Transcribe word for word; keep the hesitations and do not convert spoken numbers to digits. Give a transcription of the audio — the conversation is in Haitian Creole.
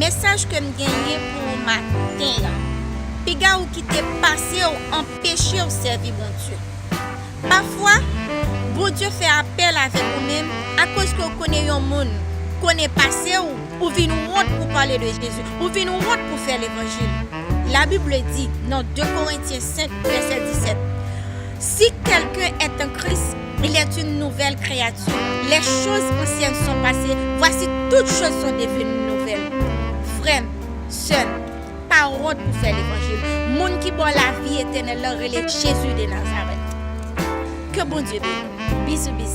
Mesaj ke m genyen pou ou maten an. Piga ou kite pase w anpeche w sèvi Bondye. Pafwa, Bondye fè apèl avèk ou menm akoz ke w konnen yon moun konnen pase w, ou vin wont pou pale de Jezi, ou vin wont pou fè levanjil. La Bible dit dans deux Corinthiens cinq, verset dix-sept, si quelqu'un est en Christ, il est une nouvelle créature. Les choses anciennes sont passées, voici toutes choses sont devenues nouvelles. Frè m, sè m, pa wont pou fè levanjil. Moun ki ba w lavi etènèl lan rele Jezi de Nazarèt. Ke Bondye beni w. Bizou, bizou.